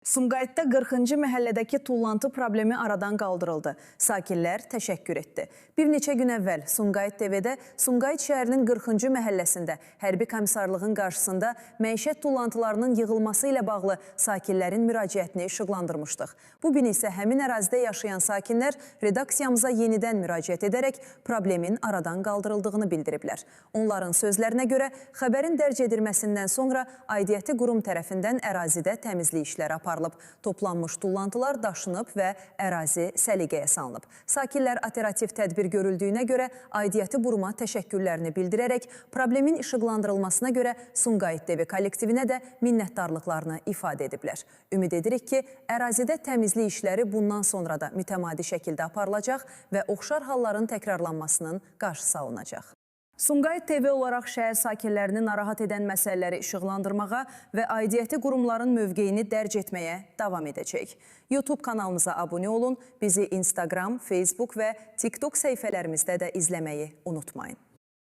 Sumqayıtda 40-cı məhəllədəki tullantı problemi aradan qaldırıldı. Sakinlər təşəkkür etdi. Bir neçə gün əvvəl Sumqayıt TV-də Sumqayıt şəhərinin 40-cı məhəlləsində hərbi komissarlığın qarşısında məişət tullantılarının yığılması ilə bağlı sakinlərin müraciətini işıqlandırmışdıq. Bu gün isə həmin ərazidə yaşayan sakinlər redaksiyamıza yenidən müraciət edərək problemin aradan qaldırıldığını bildiriblər. Onların sözlərinə görə xəbərin dərc edilməsindən sonra aidiyyəti qurum tərəfindən ərazidə təmizlik işləri aparılıb. Toplanmış tullantılar daşınıb və ərazi səliqəyə salınıb. Sakinlər operativ tədbir görüldüyünə görə aidiyyəti quruma təşəkkürlərini bildirərək problemin işıqlandırılmasına görə Sumqayıt TV kollektivinə də minnətdarlıqlarını ifadə ediblər. Ümid edirik ki, ərazidə təmizlik işləri bundan sonra da mütəmadi şəkildə aparılacaq və oxşar halların təkrarlanmasının qarşısı alınacaq. Sumqayıt TV olaraq şəhər sakinlərini narahat edən məsələləri işıqlandırmağa və aidiyyəti qurumların mövqeyini dərc etməyə davam edəcək. YouTube kanalımıza abunə olun, bizi Instagram, Facebook və TikTok səhifələrimizdə də izləməyi unutmayın.